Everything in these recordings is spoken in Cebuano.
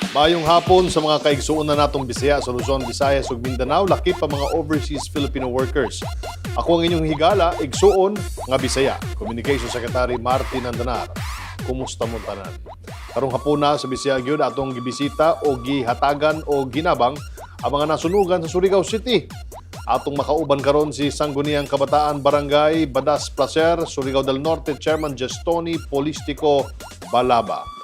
Maayong hapon sa mga kaigsuonan natong Bisaya sa Luzon, Visayas ug Mindanao, lakip pa mga overseas Filipino workers. Ako ang inyong higala, igsuon nga Bisaya, Communication Secretary Martin Andanar. Kumusta mo tanan? Karong hapuna sa Bisaya gyud, atong gibisita o gihatagan o ginabang ang mga nasunugan sa Surigao City. Atong makauban karon si Sangguniang Kabataan Barangay Badas Placer, Surigao del Norte Chairman Jestoni Polistico Balaba.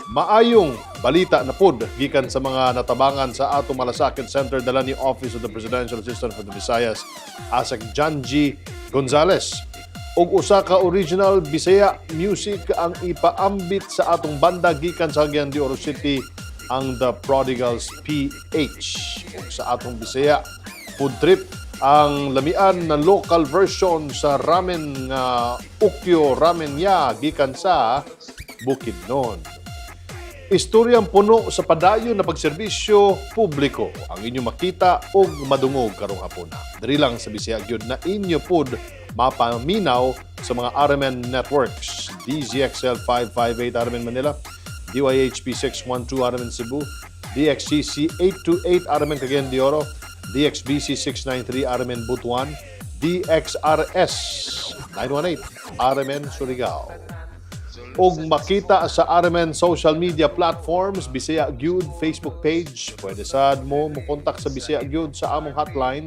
Maayong balita na pud gikan sa mga natabangan sa ato Malasakit Center, dala ni Office of the Presidential Assistant for the Visayas, Asec Janji Gonzales. Ug usa ka original Bisaya music ang ipaambit sa atong banda gikan sa Cagayan de Oro City, ang The Prodigals PH. Ug sa atong Bisaya food trip, ang lamian na local version sa ramen nga Ukyo Ramen Ya gikan sa Bukidnon. Istoryang puno sa padayon na pagserbisyo publiko ang inyong makita ug madungog karong hapuna. Diri lang sa Bisaya gyud na inyo pud mapaminaw sa mga RMN networks. DZXL 558 RMN Manila, DYHP 612 RMN Cebu, DXCC 828 RMN Cagayan de Oro, DXBC 693 RMN Butuan, DXRS 918 RMN Surigao ug makita sa RMN social media platforms, Bisaya Gyud Facebook page. Pwede sad mo mo kontak sa Bisaya Gyud sa among hotline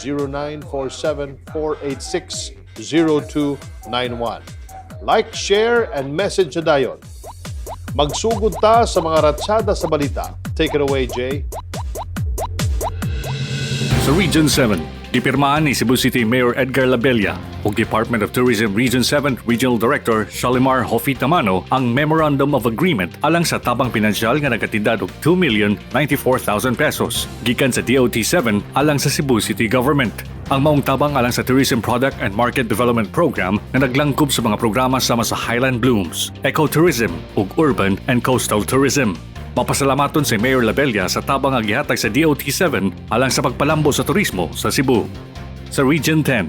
0947-486-0291. Like, share, and message na dayon. Magsugod ta sa mga ratsada sa balita. Take it away, Jay. Sa Region 7, gipirmahan ni Cebu City Mayor Edgar Labella ug Department of Tourism Region 7 Regional Director Shalimar Hofi Tamano ang Memorandum of Agreement alang sa tabang pinansyal nga nagkatidad og 2,094,000 pesos gikan sa DOT 7 alang sa Cebu City Government. Ang maong tabang alang sa Tourism Product and Market Development Program nga naglangkob sa mga programa sama sa Highland Blooms, Ecotourism ug Urban and Coastal Tourism. Mapasalamaton si Mayor Labella sa tabang nga gihatag sa DOT 7 alang sa pagpalambo sa turismo sa Cebu. Sa Region 10,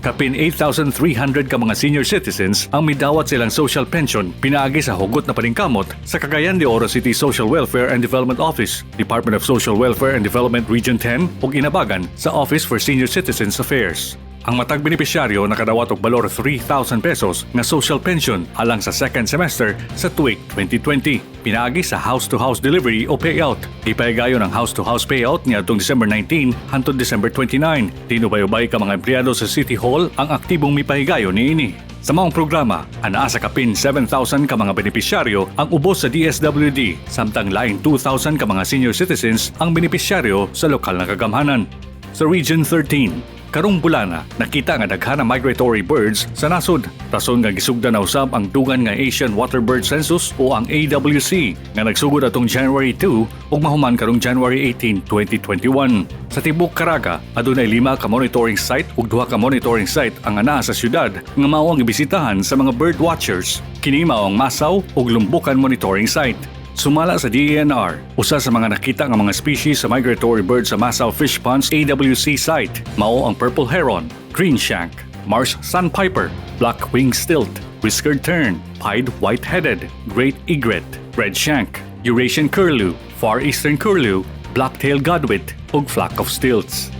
kapin 8,300 ka mga senior citizens ang midawat silang social pension pinaagi sa hugot na paningkamot sa Cagayan de Oro City Social Welfare and Development Office, Department of Social Welfare and Development Region 10 ug inabagan sa Office for Senior Citizens Affairs. Ang matag benepisyaryo nakadawat og balor 3,000 pesos nga social pension alang sa second semester sa tuig 2020 pinaagi sa house-to-house delivery o payout. Gipahigayon ang house-to-house payout niadtong December 19 hangtod December 29. Tinubay-ubay ka mga empleyado sa City Hall ang aktibong mipahigayon niini. Sa maong programa, anaa sa kapin 7,000 ka mga benepisyaryo ang ubos sa DSWD, samtang laing 2,000 ka mga senior citizens ang benepisyaryo sa lokal na kagamhanan. Sa Region 13, karong bulana, nakita nga daghan ang migratory birds sa nasod. Rason nga gisugdan na usab ang dugan nga Asian Waterbird Census o ang AWC nga nagsugod atong January 2 ug mahuman karong January 18, 2021. Sa tibuok Caraga, adunay lima ka monitoring site ug duha ka monitoring site ang anaa sa syudad nga mao ang gibisitahan sa mga bird watchers. Kini mao ang Masaw ug Lumbocan monitoring site. Sumala sa DENR, usa sa mga nakita nga mga species sa migratory bird sa Masaw Fish Ponds AWC site, mao ang purple heron, green shank, marsh sandpiper, black-winged stilt, whiskered tern, pied white-headed, great egret, red shank, Eurasian curlew, far eastern curlew, black-tailed godwit, ug flock of stilts.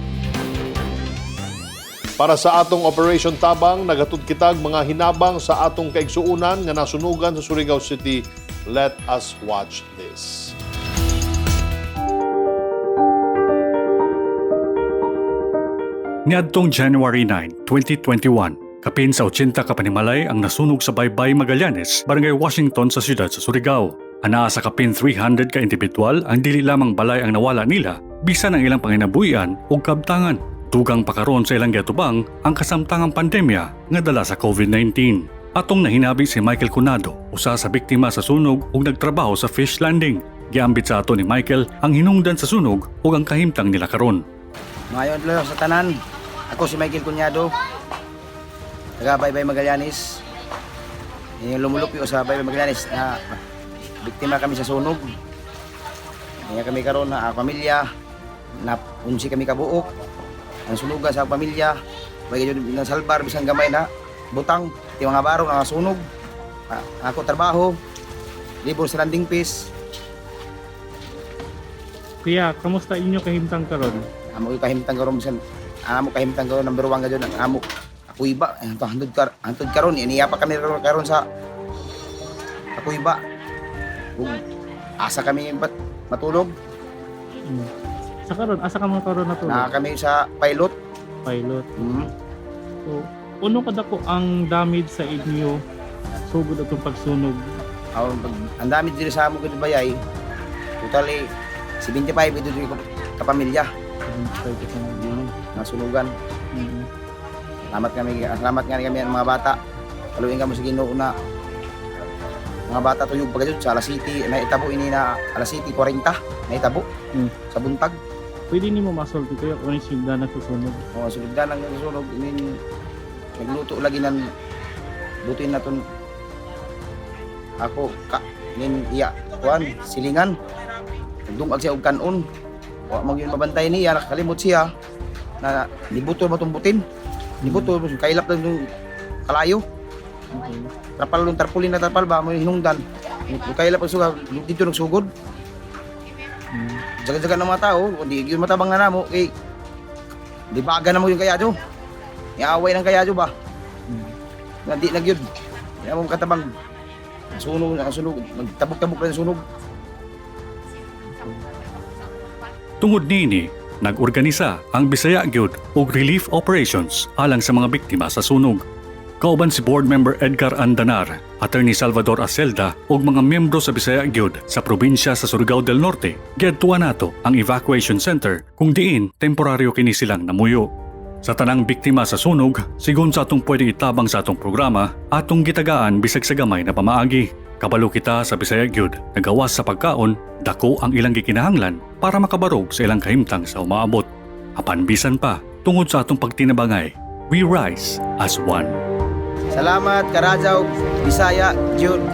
Para sa atong Operation Tabang, naghatod kitag mga hinabang sa atong kaigsuunan nga nasunugan sa Surigao City. Let us watch this. Niadtong January 9, 2021, kapin sa 80 ka panimalay ang nasunog sa Baybay Magallanes, Barangay Washington sa siyudad sa Surigao. Anaa sa kapin 300 ka individual ang dili lamang balay ang nawala nila, bisan ang ilang panginabuhian ug kabtangan. Dugang pa karon sa ilang giatubang ang kasamtangang pandemya nga dala sa COVID-19. Atong nahinabi si Michael Cunado, usa sa biktima sa sunog ug nagtrabaho sa fish landing. Giambit sa ato ni Michael ang hinungdan sa sunog ug ang kahimtang nila karon. Maayong adlaw sa tanan. Ako si Michael Cunyado. Taga Baybay Magallanes. Yung lumulupyo sa Baybay Magallanes na biktima kami sa sunog. Kaya kami karon na pamilya na 11 kami kabuok. Ang sunugan sa pamilya, may na salbar bisan gamay na butang, ti mga barong ang sunog. Ako trabaho, libur sa landing fees. Kuya, kamusta inyo kahimtang karon? Amo yung kahimtang karon bisan amo kahimtang karon number 1 ka dyan ang amo ako iba hantod kar hantod karon iniya pa kami karon karon sa ako iba ug asa kami bat matulog. Sa karon, asa ka mga karon natulog? Na kami sa pilot. Pilot. So, uno kadako ang damage sa inyo sugod atong pagsunog? Aw, ang dami diri sa amo gud bayay, totally 75 gud diri kapamilya. Nasunugan. Salamat kami, salamat nga kami ang mga bata. Kaluin kamo sa Ginoo na mga bata tuyog pa gayud sa alas City, naitabo ini na alas City 40, naitabo sa buntag. Pwede nimo masulti, kuya, kung ano yung sugdan sa sunog? O sulugdan ang nasunog ini, nagluto lagi nan lutuin naton ako ka nin iya kuan silingan, nagdungag siya og kanon, wa man gyud mabantay niya, nakalimot siya na nibuto ba tong butin, nibuto kailap lang yung kalayo. Trapal ng tarpaulin na trapal ba mo hinungdan, kailap ang suga dito nagsugod. Jaga-jaga ng mga tao kundi gyud matabang na namo kay di baga na mo yung kayadyo, iaway ng kayadyo ba na di na gyud di na mo katabang. Sunog ang sunog, nagtabok-tabok lang sunog. Tungod niini, nag-organisa ang Bisaya Gyud og relief operations alang sa mga biktima sa sunog. Kauban si Board Member Edgar Andanar, Attorney Salvador Acelda ug mga miyembro sa Bisaya Gyud sa probinsya sa Surigao del Norte, giadtuan nato ang evacuation center kung diin temporaryo kini silang namuyo. Sa tanang biktima sa sunog, sigon sa atong pwedeng itabang sa atong programa, atong gitagaan bisag sa gamay na pamaagi. Kabalo kita sa Bisaya Gyud, nagawas sa pagkaon, dako ang ilang gikinahanglan para makabarog sa ilang kahimtang sa umaabot. Apan bisan pa, tungod sa atong pagtinabangay, we rise as one. Salamat Karajaw Bisaya Jud.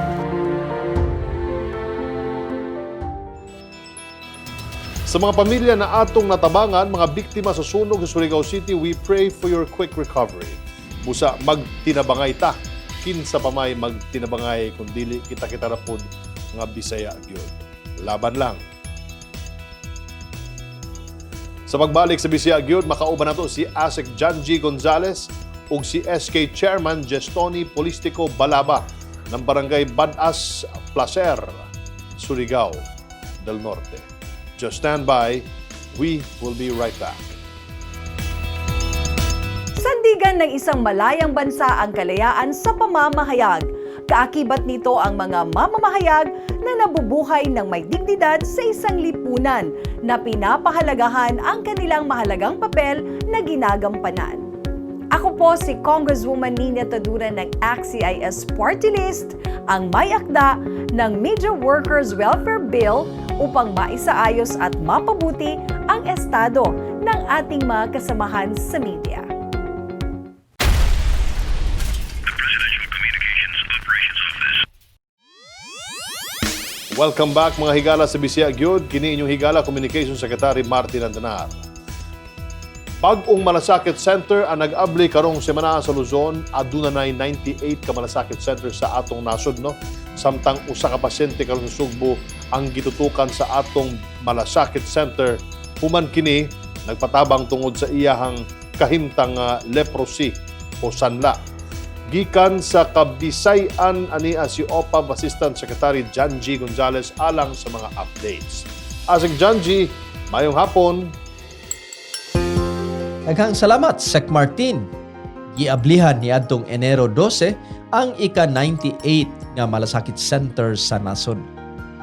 Sa mga pamilya na atong natabangan, mga biktima sa sunog sa Surigao City, we pray for your quick recovery. Busa magtinabangay ta. Kinsa pa may magtinabangay kung dili kita-kita ra pod nga Bisaya gyud. Laban lang. Sa pagbalik sa Bisaya gyud, makauban nato si Asec Janji Gonzales ug si SK Chairman Gestoni Polistico Balaba ng Barangay Badas Placer, Surigao del Norte. Just stand by. We will be right back. Sandigan ng isang malayang bansa ang kalayaan sa pamamahayag. Kaakibat nito ang mga mamamahayag na nabubuhay ng may dignidad sa isang lipunan na pinapahalagahan ang kanilang mahalagang papel na ginagampanan. Ako po si Congresswoman Nina Taduran ng ACT-CIS Party List, ang may akda ng Media Workers Welfare Bill upang maisaayos at mapabuti ang estado ng ating mga kasamahan sa media. Welcome back, mga higala sa Bisaya Gyud. Kini inyong higala, Communication Secretary Martin Andanar. Bag-ong Malasakit Center ang nag-abli karong semana sa Luzon. Aduna nay 98 ka Malasakit Center sa atong nasod, no. Samtang usa ka pasyente karon sa Sugbo ang gitutukan sa atong Malasakit Center human kini nagpatabang tungod sa iyahang kahimtang leprosy o sanla. Gikan sa Kabisay-an ania si OPAV Assistant Secretary Janji Gonzales alang sa mga updates. Asec Janji, mayong hapon. Daghang salamat, Sec Martin. Giablihan ni adtong Enero 12 ang ika-98 nga Malasakit Center sa nasod.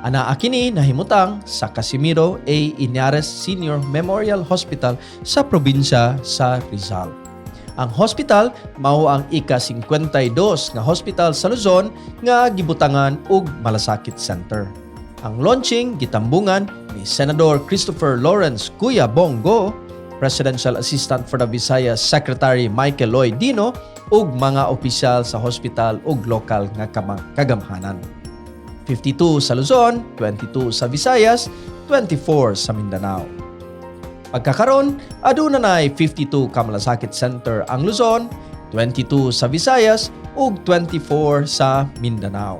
Anaa kini nahimutang sa Casimiro A. Ynares Senior Memorial Hospital sa probinsya sa Rizal. Ang hospital mao ang ika-52 nga hospital sa Luzon nga gibutangan og Malasakit Center. Ang launching gitambungan ni Senador Christopher Lawrence Kuya Bong Go, Presidential Assistant for the Visayas Secretary Michael Lloyd Dino ug mga opisyal sa hospital ug lokal nga kagamhanan. 52 sa Luzon, 22 sa Visayas, 24 sa Mindanao. Pagkakaron, aduna nay 52 ka Malasakit Center ang Luzon, 22 sa Visayas ug 24 sa Mindanao.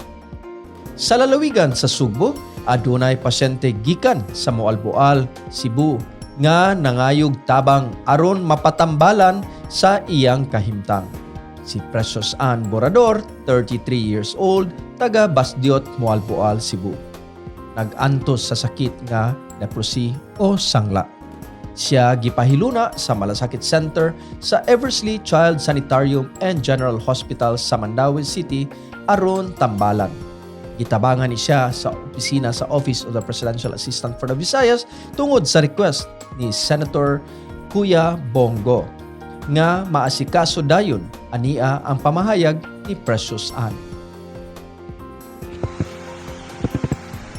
Sa lalawigan sa Sugbo, Adunay pasyente gikan sa Moalboal, Cebu nga nangayog tabang aron mapatambalan sa iyang kahimtang. Si Precious Ann Borador, 33 years old, taga Basdiot, Moalboal, Cebu. Nag-antos sa sakit nga leprosy o sangla. Siya gipahiluna sa Malasakit Center sa Eversley Child Sanitarium and General Hospital sa Mandaue City aron tambalan. Gitabangan ni siya sa opisina sa Office of the Presidential Assistant for the Visayas tungod sa request ni Senator Kuya Bong Go nga maasikaso dayon ania ang pamahayag ni Precious Ann.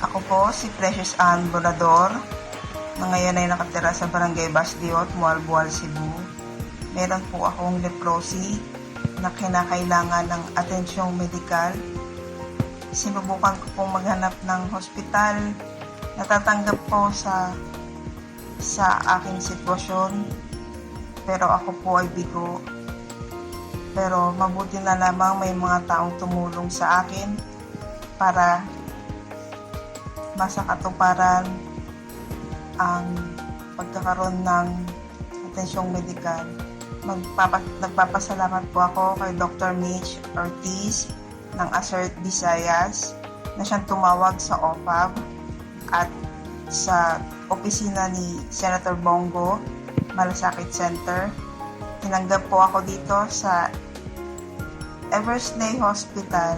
Ako po si Precious Ann Bolador, na ngayon ay nakatira sa Barangay Basdiot, Moalboal, Cebu. Meron po akong leprosy na kinakailangan ng atensyong medikal. Sinubukan ko pong maghanap ng hospital. Natatanggap ko sa aking sitwasyon, pero ako po ay bigo. Pero mabuti na lamang may mga taong tumulong sa akin para masakatuparan ang pagkakaroon ng atensyong medikal. Nagpapasalamat po ako kay Dr. Mitch Ortiz ng Assert Visayas na siyang tumawag sa OFAB at sa opisina ni Senator Bong Go, Malasakit Center. Tinanggap po ako dito sa Eversley Hospital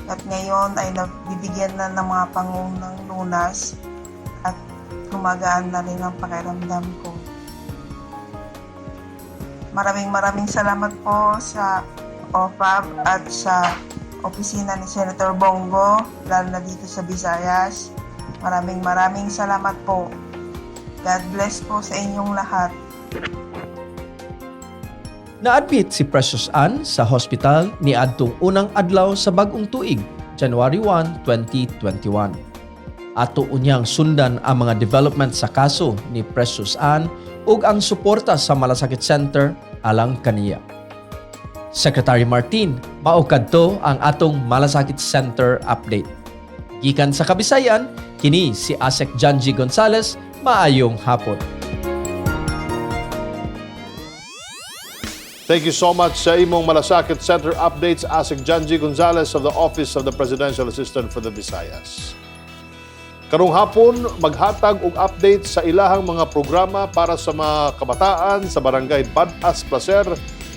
at ngayon ay nabibigyan na ng mga pangunang lunas at gumagaan na rin ang pakiramdam ko. Maraming maraming salamat po sa OFAB at sa opisina ni Senator Bong Go, lalo na dito sa Visayas. Maraming maraming salamat po. God bless po sa inyong lahat. Na-admit si Precious Ann sa hospital ni adtong unang adlaw sa bagong tuig, January 1, 2021. Ato unyang sundan ang mga development sa kaso ni Precious Ann ug ang suporta sa Malasakit Center alang kaniya. Secretary Martin, mao kadto ang atong Malasakit Center update. Gikan sa Kabisayan, kini si Asec Janji Gonzales, maayong hapon. Thank you so much sa imong Malasakit Center updates, Asec Janji Gonzalez of the Office of the Presidential Assistant for the Visayas. Karong hapon, maghatag og update sa ilahang mga programa para sa mga kabataan sa Barangay Bad-as Placer,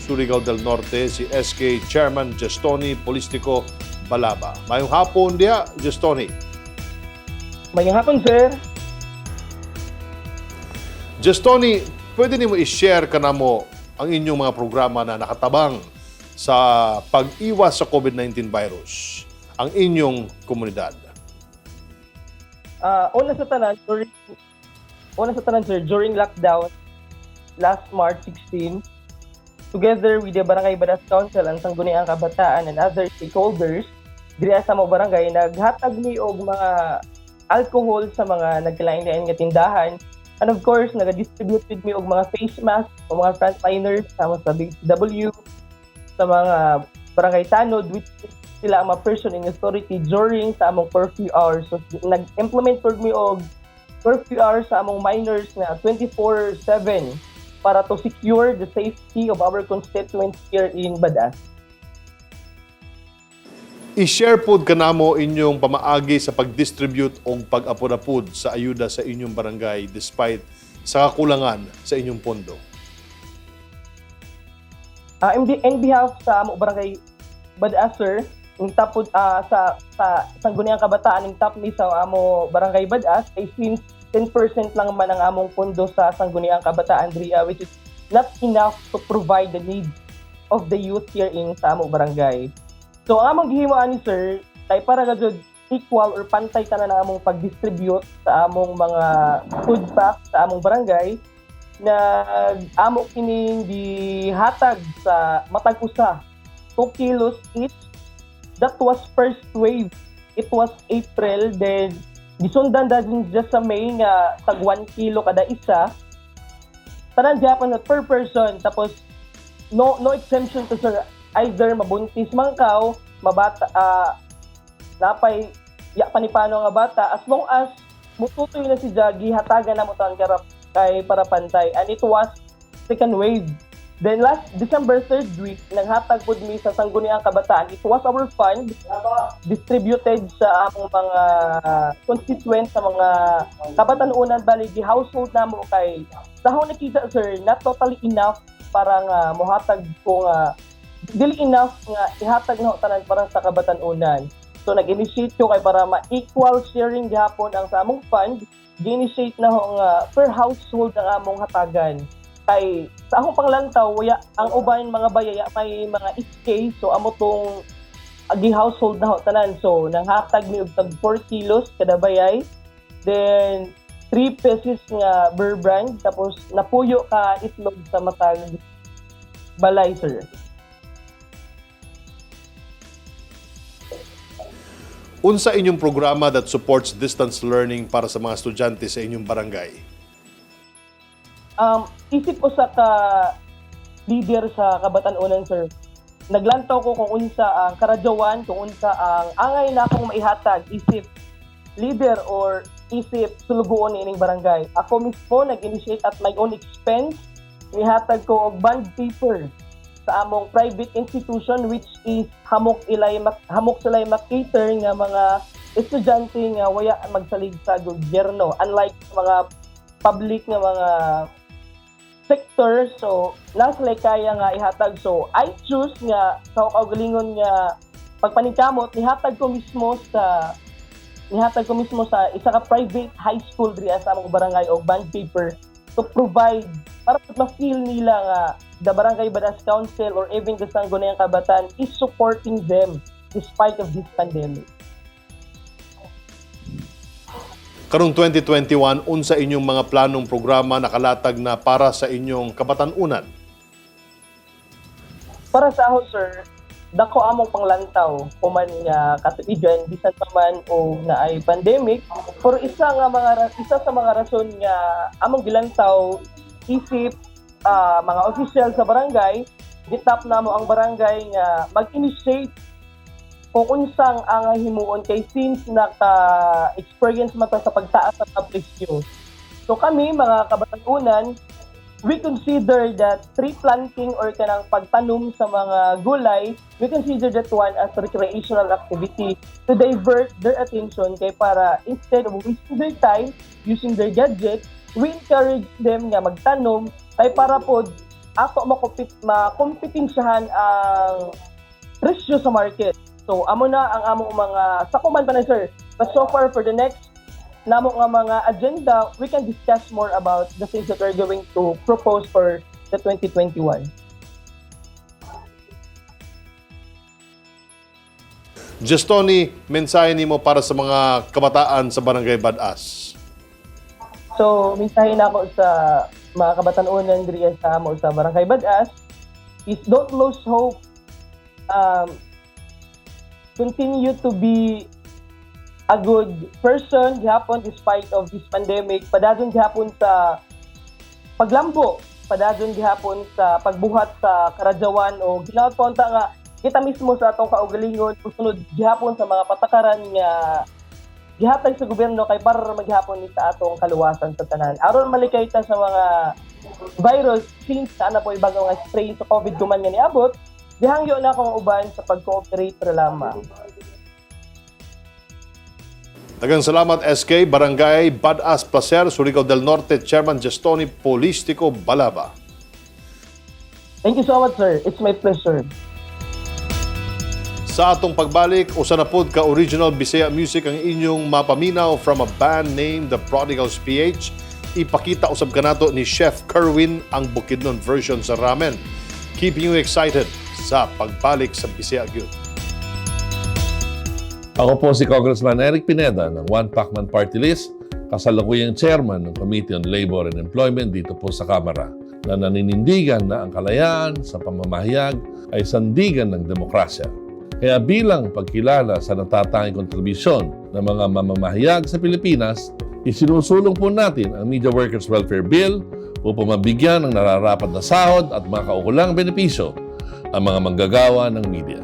Surigao del Norte, si SK Chairman Gestoni Polistico Balaba. Mayong hapon diha, Gestoni. Mayong hapon, sir. Gestoni, pwede nimo i-share kanamo ang inyong mga programa na nakatabang sa pag-iwas sa COVID-19 virus ang inyong komunidad? Una sa tanan, sir, during lockdown last March 16, together with the Barangay Badas Council and Sangguniang Kabataan and other stakeholders, diri sa mo barangay naghatag mi og mga alcohol sa mga nagkalain-lain nga tindahan. And of course, naga-distribute with mi og mga face mask o mga frontliners sama sa BCW, sa mga barangay tanod, which is sila ang mga person in authority during sa among curfew hours. So, nag-implement pod mi og curfew hours sa among minors na 24/7 para to secure the safety of our constituents here in Badas. I-share pod kanamo inyong pamaagi sa pag-distribute og pag-apod-apod sa ayuda sa inyong barangay despite sa kakulangan sa inyong pondo. In behalf sa amo barangay Badas, sir, ning tapod sa Sangguniang Kabataan ning top ni sa amo barangay Badas ay since 10% lang man ang among pondo sa Sangguniang Kabataan diriya, which is not enough to provide the needs of the youth here in sa amo barangay. So ang among gihimo ani, sir, kay para gajud equal or pantay tanan ang among pag-distribute sa among mga food pack sa among barangay, na amo kining gihatag sa matag usa 2 kilos each. That was first wave. It was April. Then gisundan dayon just sa May nga tag 1 kilo kada isa, tanan gyapon na per person. Tapos no exemption to, sir, either mabuntis man kaw, mabata, napay ya panipano nga bata, as long as mututoy na si Jaggy, hatagan na mo taon karap kay para pantay. And it was second wave. Then last December third week, nanghatag pud mi sa Sangguniang Kabataan. It was our fund distributed sa among mga constituents, sa mga kabatanunan, bali gi household namo kay sa akong nakita, sir, not totally enough para nga mohatag ko nga dili enough nga ihatag na tanan para sa kabatanunan. So nag-initiate ko kay para ma-equal sharing gihapon ang sa among fund, gi-initiate na ho nga per household ang among hatagan. Kay sa akong panglantaw, waya ang uban mga bayaya may mga SK, so amo tong agi household na ho tanan. So nanghatag mi og tag 4 kilos kada bayay. Then 3 pesos nga Bear Brand, tapos napuyo ka itlog sa matag balay, sir. Unsa inyong programa that supports distance learning para sa mga estudyante sa inyong barangay? Isip ko sa ka leader sa kabatanunan, sir. Naglantaw ko kung unsa ang karadyawan, kung unsa ang angay na akong maihatag isip leader or isip sulugoon ining barangay. Ako mismo nag-initiate at my own expense, nihatag ko og bond paper sa among private institution, which is hamok sila mak-cater nga mga estudyante nga waya magsalig sa gobyerno, unlike mga public nga mga sector. So nasa kaya nga ihatag, so I choose nga sa kaugalingon nga pagpaningkamot, nihatag ko mismo sa isa ka private high school diri sa among barangay og bond paper to provide para ma-feel nila nga the Barangay Bad-as Council or even the Sangguniang Kabataan is supporting them despite of this pandemic. Karong 2021, unsa inyong mga planong programa nakalatag na para sa inyong kabatanunan? Para sa ako, sir, dako among panglantaw human nga katuigan bisan pa man o naay pandemic. Pero isa sa mga rason nga among gilantaw isip mga official sa barangay, gitap namo ang barangay nga mag-initiate kung unsang ang himuon kay since naka-experience man ta sa pagtaas sa mga presyo. So kami mga kabatanunan, we consider that tree planting or kanang pagtanom sa mga gulay, we consider that one as recreational activity to divert their attention kay para instead of wasting their time using their gadgets, we encourage them nga magtanom kay para po ato makompetensyahan ang presyo sa market. So amo na ang among mga sakuman pa na, sir. But so far for the next namo nga mga agenda, we can discuss more about the things that we're going to propose for the 2021. Jestoni, mensahe nimo para sa mga kabataan sa Barangay Bad-as. So, mensahe na ako sa mga kabatanunan diri sa amo sa Barangay Bad-as is don't lose hope. Continue to be a good person gihapon despite of this pandemic. Padayon gihapon sa paglambo, padayon gihapon sa pagbuhat sa karadyawan o ginaot pa unta nga kita mismo sa atong kaugalingon sunod gihapon sa mga patakaran nga gihatag sa gobyerno kay para maghapon ni sa atong kaluwasan sa tanan. Aron malikay ta sa mga virus, since ana po bago nga strain sa COVID duman nga niabot, gihangyo na akong uban sa pag-cooperate ra lamang. Daghang salamat, SK Barangay Bad-as Placer, Surigao del Norte, Chairman Jestoni Polistico Balaba. Thank you so much, sir. It's my pleasure. Sa atong pagbalik, usa na pod ka original Bisaya music ang inyong mapaminaw from a band named The Prodigals PH. Ipakita usab kanato ni Chef Kerwin ang Bukidnon version sa ramen. Keeping you excited sa pagbalik sa Bisaya Gyud. Ako po si Congressman Eric Pineda ng One Pacman Party List, kasalukuyang chairman ng Committee on Labor and Employment dito po sa Kamara, na naninindigan na ang kalayaan sa pamamahayag ay sandigan ng demokrasya. Kaya bilang pagkilala sa natatanging kontribusyon ng mga mamamahayag sa Pilipinas, isinusulong po natin ang Media Workers Welfare Bill upang mabigyan ng nararapat na sahod at mga kaukulang benepisyo ang mga manggagawa ng media.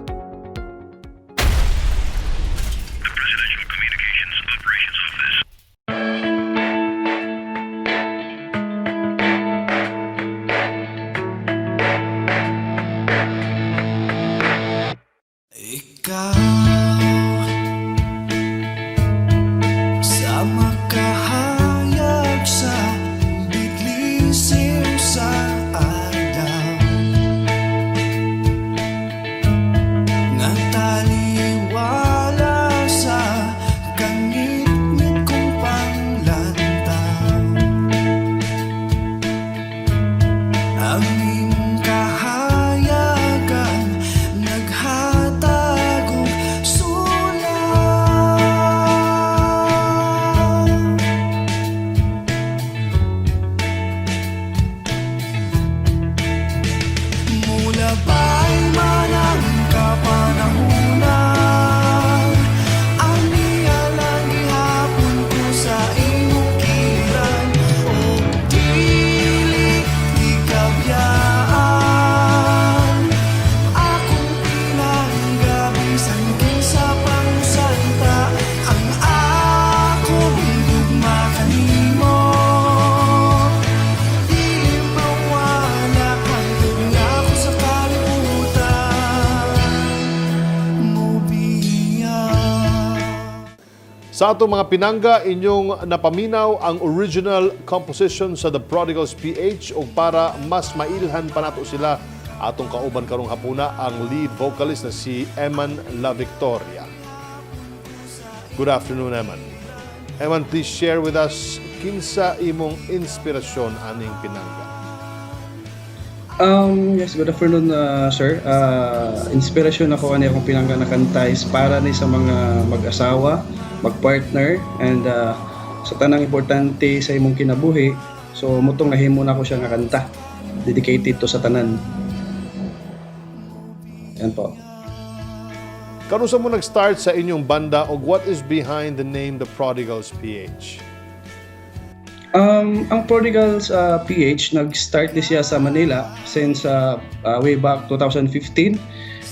Sa atong mga pinangga, inyong napaminaw ang original composition sa The Prodigals PH o para mas mailhan pa nato sila, atong kauban karong hapuna ang lead vocalist na si Eman La Victoria. Good afternoon, Eman. Eman, please share with us kinsa imong inspirasyon aning pinangga. Yes, good afternoon, sir. Inspirasyon ako ani akong pinangga na kanta is para ni sa mga mag-asawa, mag-partner, and sa tanang importante sa imong kinabuhi. So, mao tong nahimo nako siya nga kanta. Dedicated to sa tanan. Yan po. Kanus-a mo nag-start sa inyong banda o what is behind the name The Prodigals PH? Ang Prodigals PH, nag-start ni siya sa Manila since way back 2015.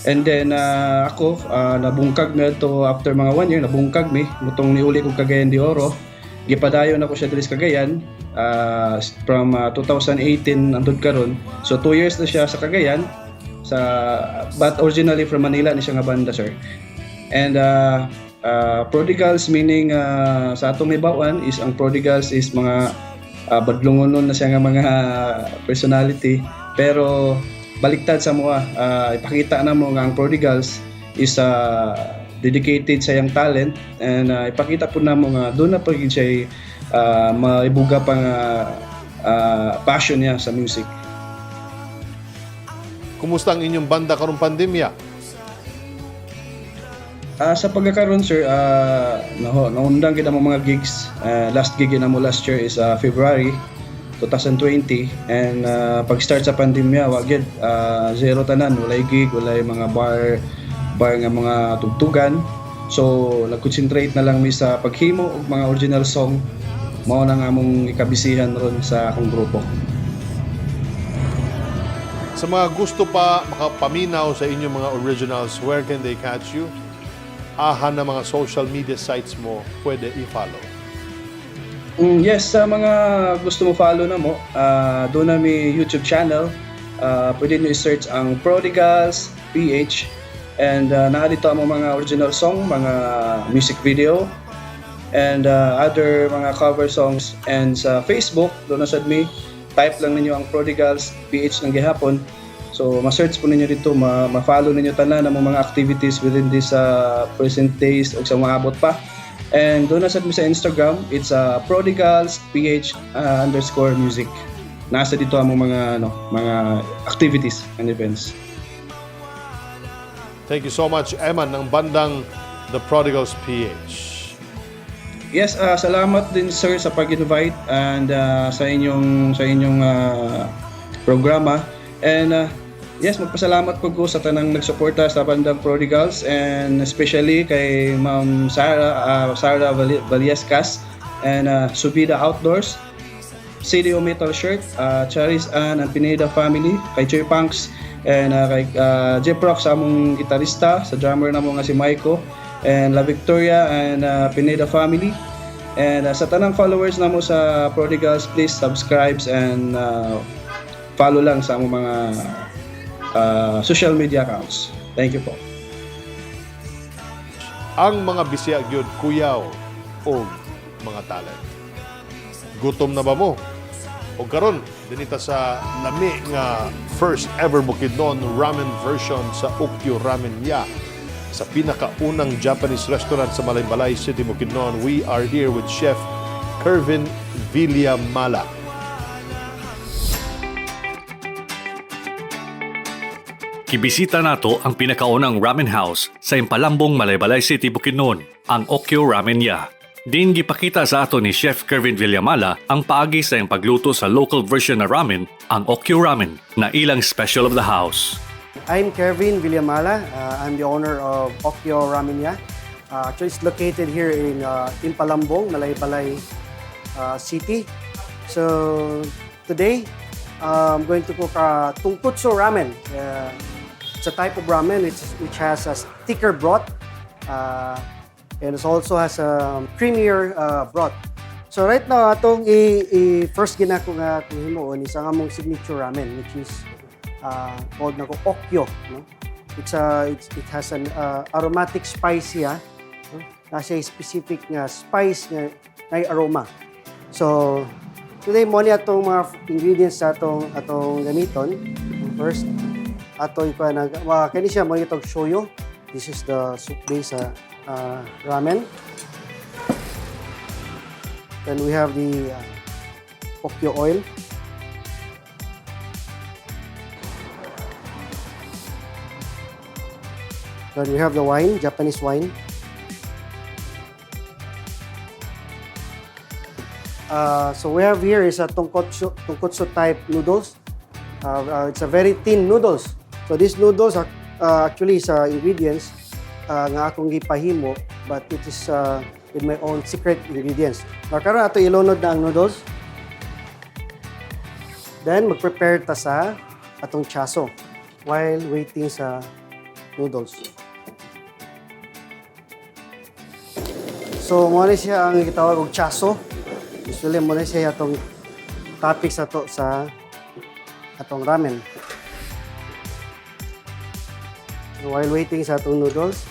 And then ako, nabungkag mi to after mga one year, nabungkag mi. Mao tong niuli kong Cagayan de Oro. Gipadayon ako siya diri sa Cagayan from 2018 hantod karon. So 2 years na siya sa Cagayan. But originally from Manila ni siya nga banda, sir. And prodigals meaning sa atong hibaw-an is ang prodigals is mga badlungonon na siya nga mga personality, pero baliktad sa amoa, ipakita na mo nga ang prodigals is dedicated sa iyang talent and ipakita po namo nga duna pa gyud siya maibuga pa nga passion niya sa music. Kumusta ang inyong banda karong pandemya? Sa pagkakaroon, sir, naho, naundang kita mo mga gigs. Last gig na mo last year is February 2020 and pag-start sa pandemya, wa gyud, zero tanan, walay gig, walay mga bar bar nga mga tugtugan. So nag-concentrate na lang mi sa paghimo og mga original song. Mao na nga among ikabisihan ron sa akong grupo. Sa mga gusto pa makapaminaw sa inyong mga originals, where can they catch you? Aha na mga social media sites mo pwede i-follow? Yes, sa mga gusto mo follow namo, duna mi YouTube channel. Pwede nyo i-search ang Prodigals PH and naa dito ang mga original song, mga music video and other mga cover songs. And sa Facebook, duna sad mi, type lang ninyo ang Prodigals PH ng gihapon. So, ma-search po ninyo dito, ma-follow ninyo tanan ang mga activities within this present days o sa maabot pa. And duna sad mi sa Instagram, it's prodigals_ph_music. Nasa dito ang mga ano, mga activities and events. Thank you so much, Eman, ng bandang The Prodigals PH. Yes, salamat din, sir, sa pag-invite and sa inyong programa. And yes, magpasalamat ko sa tanang nagsuporta sa bandang Prodigals and especially kay Ma'am Sarah Valiescas and Subida Outdoors, CDO Metal Shirt, Charis Ann and Pineda family, kay Joy Punks and kay Jeff Rock sa among gitarista, sa drummer namo nga si Maiko, and La Victoria and Pineda family. And sa tanang followers namo sa Prodigals, please subscribe and follow lang sa among mga social media accounts. Thank you po. Ang mga Bisaya gyud kuyaw og mga talent. Gutom na ba mo? O karon dinita sa lami nga first ever Bukidnon ramen version sa Okyo Ramen Ya sa pinakaunang Japanese restaurant sa Malaybalay City, Bukidnon. We are here with Chef Kervin Villamala. Gibisita nato ang pinakaunang ramen house sa Impalambong, Malaybalay City, Bukidnon, ang Okyo Ramen Ya. Din gipakita sa ato ni Chef Kervin Villamala ang paagi sa iyang pagluto sa local version na ramen, ang Okyo Ramen, na ilang special of the house. I'm Kervin Villamala. I'm the owner of Okyo Ramenya. Actually, it's located here in Impalambong, Malaybalay City. So today, I'm going to cook tonkotsu ramen. It's a type of ramen which has a thicker broth and it also has a creamier broth. So right now, atong i first ginako nga atong himuon is ang among signature ramen, which is called nako Okyo. No? It has an aromatic spicy, no? Na siya specific nga spice nga na aroma. So, today mo ni atong mga ingredients sa atong gamiton. First, ato ipa nag wa kani siya mo itong shoyu. This is the soup base sa ramen. Then we have the Okyo oil. Then we have the wine, Japanese wine. So we have here is a tonkotsu type noodles. It's a very thin noodles. So these noodles are actually sa ingredients nga akong gipahimo, but it is with my own secret ingredients. Now karon ato ilunod na ang noodles. Then mag-prepare ta sa atong chaso while waiting sa noodles. So mo ni siya ang gitawag og chaso. Usually mo ni siya atong topping sa to sa atong ramen. So, while waiting sa atong noodles,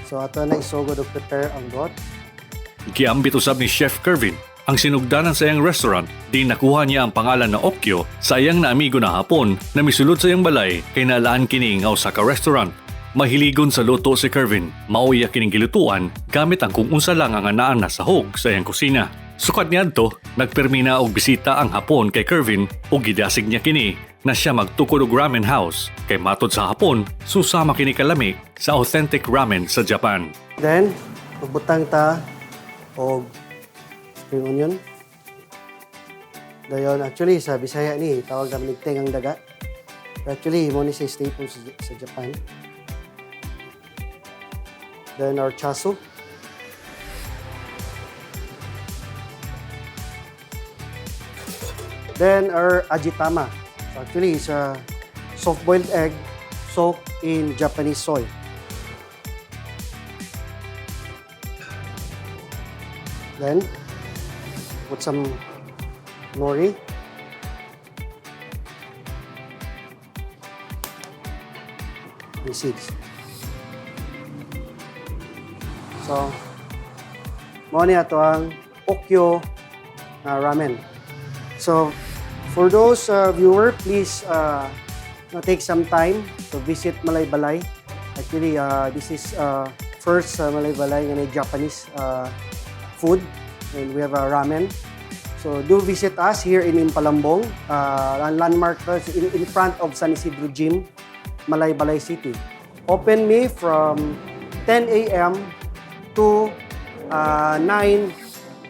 so ato na isugod og prepare ang broth. Giambit usab ni Chef Kervin ang sinugdanan sa iyang restaurant, di nakuha niya ang pangalan na Okyo sa iyang naamigo na Hapon na misulod sa iyang balay kay nalaan kini nga usa ka restaurant. Mahiligon sa luto si Kervin, mao iya kining gilutuan gamit ang kung unsa lang ang anaan na sahog sa iyang kusina. Sukad niadto, nagpermi na og bisita ang Hapon kay Kervin ug gidasig niya kini na siya magtukod og ramen house kay matod sa Hapon, susama kini kalami sa authentic ramen sa Japan. Then magbutang ta og spring onion. Dayon, actually sa Bisaya ni tawag kami nig tengang daga. Actually mo ni siya staple sa Japan. Then our chaso. Then our ajitama. So actually, it's a soft-boiled egg soaked in Japanese soy. Then, put some nori. And seeds. So, mao ni ato ang Okyo ramen. So, for those viewer, please take some time to visit Malaybalay. Actually, this is first Malaybalay nga na Japanese food, and we have a ramen. So, do visit us here in Impalambong. Ang landmark in front of San Isidro Gym, Malaybalay City. Open me from 10 a.m. to 9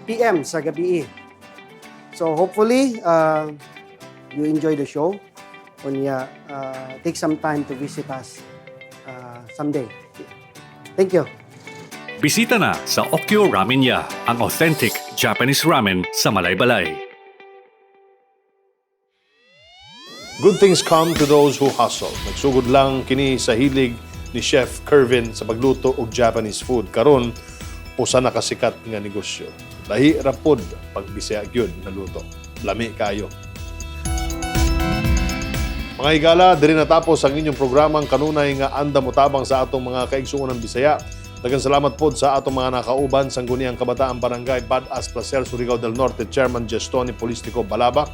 p.m. sa gabi. So hopefully, you enjoy the show. Unya, take some time to visit us someday. Thank you. Bisita na sa Okyo Ramen Ya, ang authentic Japanese ramen sa Malaybalay. Good things come to those who hustle. Nagsugod lang kini sa hilig ni Chef Kervin sa pagluto og Japanese food. Karon, usa na kasikat nga negosyo. Lahi ra pod pag Bisaya gyud na luto. Lami kayo. Mga higala, diri natapos ang inyong programang kanunay nga andam motabang sa atong mga kaigsuonan Bisaya. Daghang salamat pod sa atong mga nakauban sa Sangguniang Kabataan Barangay Bad-as Placer, Surigao del Norte, Chairman Gestoni Polistico Balaba,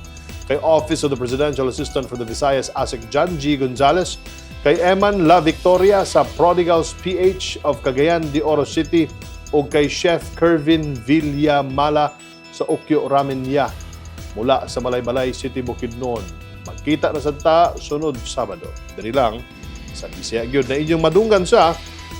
kay Office of the Presidential Assistant for the Visayas ASEC John G. Gonzales, kay Eman La Victoria sa Prodigals PH of Cagayan de Oro City ug kay Chef Kervin Villamala sa Okyo Ramen Ya mula sa Malaybalay City, Bukidnon. Magkita na sad ta sunod Sabado. Diri lang sa Bisaya gyud na inyong madunggan sa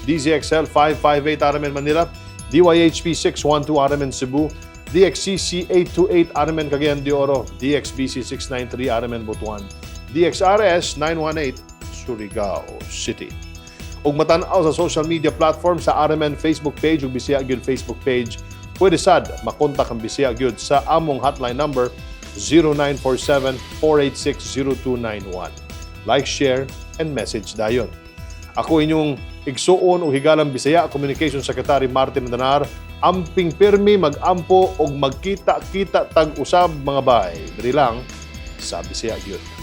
DZXL 558 RMN Manila, DYHP 612 RMN Cebu, DXCC 828 RMN Cagayan de Oro, DXBC 693 RMN Butuan, DXRS 918 Surigao City. Ug matan-aw sa social media platform sa RMN Facebook page ug Bisaya gyud Facebook page. Pwede sad makontak ang Bisaya gyud sa among hotline number 0947 486 0291. Like, share, and message dayon. Ako inyong igsuon o higalang Bisaya, Communication Secretary Martin Andanar, amping pirmi mag-ampo og magkita-kita tag-usab mga bay. Diri lang sa Bisaya gyud.